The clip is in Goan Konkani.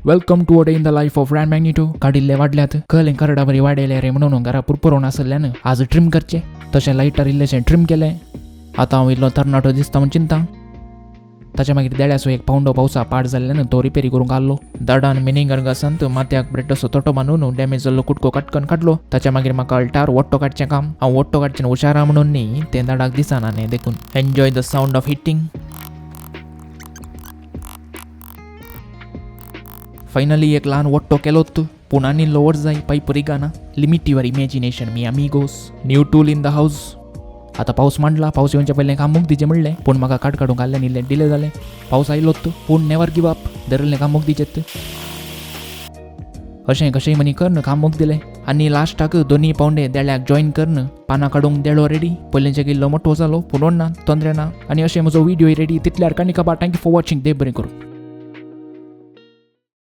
Welcome to a day in the life of Ran Magnito. काडिल्ले वाडल्यात कलें करडा बरी वाडयले रे म्हणून घरा पुरपुरोन आसल्यान आज ट्रीम करचें. तशें लायटर इल्लेशें ट्रीम केलें. आतां हांव इल्लो तरणाटो दिसता म्हूण चिंता. ताच्या मागीर देळ्याचो एक पावंडो पावसा पाड जाल्ल्यान तो रिपेरी करूंक आसलो. दाडान मिनिंगर घासांत माथ्याक ब्रेडाचो तोटो बांदून डॅमेज जाल्लो कुटको काटकन काडलो. ताच्या मागीर म्हाका अल्टार वट्टो काडचें काम. हांव वट्टो काडचें हुशारा म्हणून न्ही, तें दाडाक दिसना न्ही देखून. Enjoy the sound of hitting. Finally एक ल्हान वट्टो केलोत, पूण आनी लोवर जाय pipe रिगाना. Limit your imagination mi amigos. New tool in the house. आतां पावस मांडला, पावस येवच्या पयलें काम मुगदीचें म्हणलें, पूण म्हाका काड काडूंक घाल्ल्यान इल्लें डिले जालें. पावस आयलोत पूण नेवर गिव अप, धरिल्लें काम मुगदीचेत. अशें कशेंय मनी करन काम मुगदिलें आनी लास्टाक दोनी पावंडे देळ्याक जॉयन करन पानां काडूंक देळो रेडी. पयलींच्या इल्लो मोटो जालो, पूण ना तोंदरे ना. आनी अशें म्हजो व्हिडियो रेडी. तितल्यार काणी काबा. Thank you for watching. देव बरें करूं.